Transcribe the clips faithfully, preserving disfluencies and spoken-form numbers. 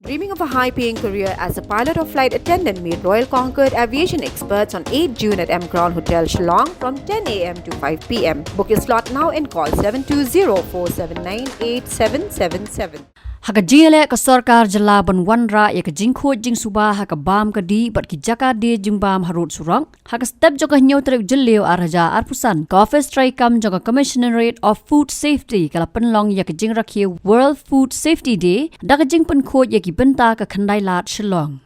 Dreaming of a high paying career as a pilot or flight attendant? Meet Royal Concord aviation experts on eighth June at M Crown Hotel, Shillong from ten a m to five p m. Book your slot now and call seven two zero four seven nine eight seven seven seven. Ha ka jingïaleh ka sorkar jylla ban wanrah ïa ka jingkhuid jingsuba ha ka bam ka dih bad ki jaka die jingbam harud surok, ha ka step jong ka hynñiew tarik Jylliew arhajar arphew san, ka Office Treikam jong ka Commissionerate of Food Safety ka la pynlong ïa ka jingrakhe World Food Safety Day da ka jingpynkhuid ïa ki bynta ka Khyndailad Shillong.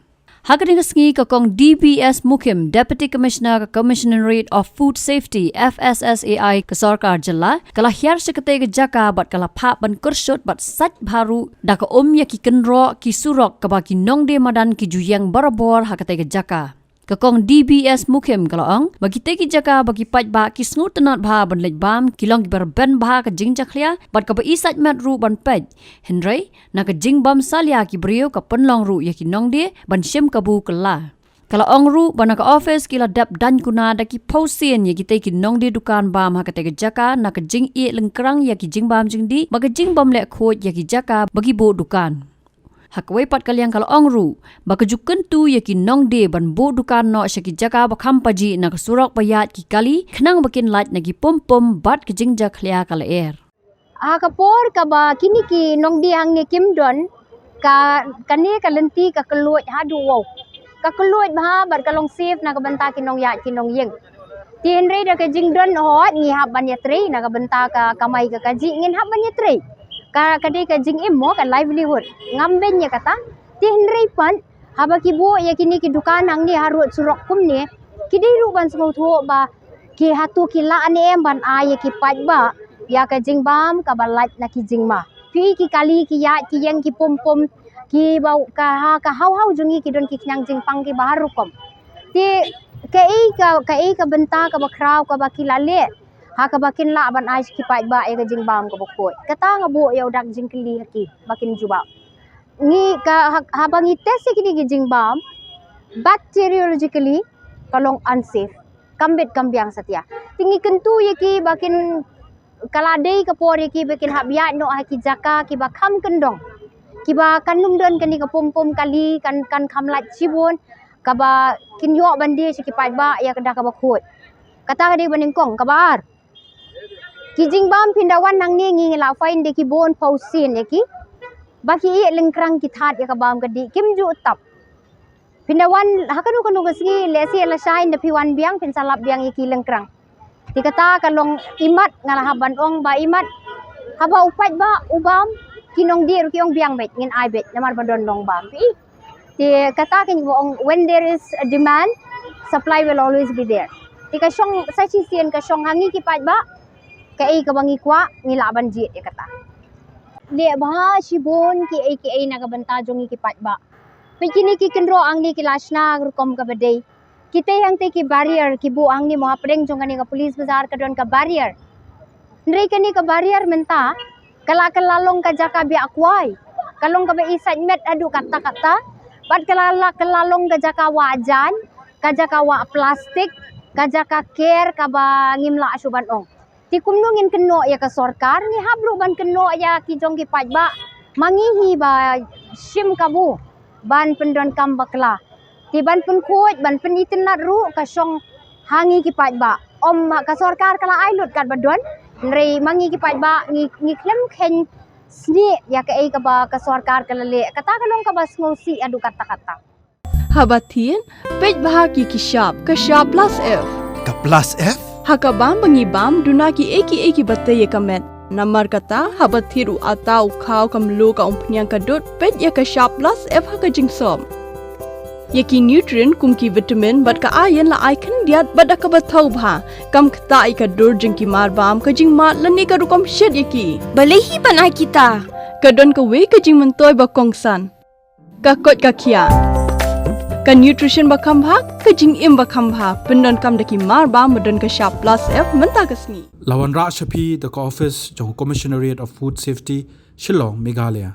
Ha kane ka sngi ka Kong D B S Mukhim, Deputy Commissioner ka Commissionerate of Food Safety, F S S A I, ka sorkar jylla, ka la hiar sha katei ka jaka bad ka la phah ban kyrshut bad sait bha ruh da ka um ïa ki kynroh ki surok kaba ki nongdie madan ki ju ïeng barabor ha katei ka jaka. Ka Kong D B S Mukhim ka la ong ba kitei ki jaka ba ki paidbah ki sngewtynnad bha ban leit bam ki long kiba rben bha ka jingjakhlia bad kaba isait met ruh ban peit. Hynrei na ka jingbam salia ki briew ka pynlong ruh ïa ki nongdie ban shim kabu kylla. Ka la ong ruh ba na ka office ki la dep daiñ kuna da ki phew sien ïa kitei ki nongdie dukan bam ha katei ka jaka na ka jingïeh lyngkrang ïa ki jingbam jingdih bad ka jingbam leh khuid ïa ki jaka ba ki buh dukan. Ha kawei pat ka liang ka la ong ruh ba ka ju kyntu ïa ki nongdie ban buh dukan noh sha ki jaka ba kham pajih na ka surok ba ïaid ki kali khnang ba kin lait na ki pum pum bad ka jingjakhlia ka lyer. Ha ka por kaba kine ki nongdie hangne kim don, ka, kane ka lynti ka kylluid haduh wow. Ka kylluid bha bad ka long safe na ka bynta ki nongïaid ki nongïeng. Te hynrei da ka jingdon hooid ngi hap ban ïatrei na ka bynta ka kamai ka kajih ngin hap ban ïatrei. Ka, ka dei ka jingim mo, ka livelihood. Ngam beiñ ïa kata. Te hynrei pat haba ki buh ïa kine ki dukan hangne harud surok kumne, ki dei ruh ban sngewthuh ba ki hato ki lah ne em ban ai ïa ki paidbah ïa ka jingbam kaba lait na ki jingma. Phi ki kali ki ïaid ki ïeng ki pum pum kiba ka ha ka haw haw jong ngi ki don ki khñiang jingpang kiba har rukom. Te kaei ka, kaei ka bynta kaba khraw kaba ki la leh ha kaba kin lah ban ai sha ki paidbah ïa ka jingbam kaba khuid. Kata nga buh ïa u dak jingkylli ha ki ba kin jubab. Ngi ka ha, haba ngi test ïa kine ki jingbam, bacteriologically ka long unsafe. Kam bit kam biang satia. Te ngi kyntu ïa ki ba kin, ka la dei ka por ïa ki ba kin hap ïaid noh ha ki jaka kiba kham kyndong, kiba kan ym don kane ka pum pum kali, kan, kan kham lait shibun, kaba kin ïoh ban die sha ki paidbah ïa ka da kaba khuid. Kata ka dei ba nyngkong. Kaba ar, ki jingbam phin da wan nangne ngi, ngi la find da ki bun phew sien ïa ki ba ki ïeh lyngkrang ki thad ïa ka bam ka dih, kim ju tap. Phin da wan ha kano kano ka sngi, lehse la shai ynda phi wan biang phin sa lap biang ïa ki lyngkrang. Te kata ka long imat, nga la hap ban ong ba imat, haba u paidbah u bam, ki nongdie ruh ki ong biang beit, ngin ai beit namar ba don nongbam. Phi, te kata ka ngi ong, when there is a demand, supply will always be there. Te ka shong sa shisien ka shong ha ngi ki paidbah, kaei kaba ngi kwah ngi lah ban jied ïa kata. Leh bha shibun kiei kiei na ka bynta jong ngi ki paidbah. Peit kine ki kynroh hangne ki la shna rukom kaba dei. Kitei hangtei ki barrier ki buh hangne mo, hapdeng jong kane ka police bazar ka don ka barrier. Hynrei kane ka barrier mynta ka la, ka la long ka jaka biak kwai. Ka long kaba isait met haduh katta katta. Bad ka la, la, ka la long ka jaka wah jaiñ, ka jaka wah plastik, ka jaka ker kaba ngim lah shuh ban ong. Te kumno ngin kynnoh ïa ka sorkar? Ngi hap ruh ban kynnoh ïa ki jong ki paidbah. Ma ngi hi ba shim kabu ban pyndonkam bakla. Te ban pynkhuid, ban pynitynnad ruh ka shong ha ngi ki paidbah. Ym ha ka sorkar, ka la ai lut katba don. Hynrei ma ngi ki paidbah ngi, ngi khlem kheiñ snieh ïa kaei kaba ka sorkar ka la leh. Kata ka long kaba sngewsih haduh katta katta. Haba thied, peit bha ki, ki shap, ka shap plus F. Ka plus F? Ha ka bam ba ngi bam, duna kiei kiei kiba tei ïa ka met. Namar kata, haba thied u atta, u khaw, ka mluh, ka umphniang, ka dud, peit ïa ka shap plus F ha ka jingsop. Ïa ki nutrient kum ki vitamin bad ka iron la ai khyndiat bad da kaba thaw bha. Kam ktah ïa ka dur jong ki marbam, ka jingmad lane ka rukom shet ïa ki. Balei hi ban ai kita? Ka don kawei ka jingmyntoi ba kongsan. Ka koit ka khiah. Ka nutrition ba kham bha, ka jingim ba kham bha. Pyndonkam da ki marbam ba don ka shap plus F mynta ka sngi. La wanrah sha phi da ka office jong Commissionerate of Food Safety, Shillong, Meghalaya.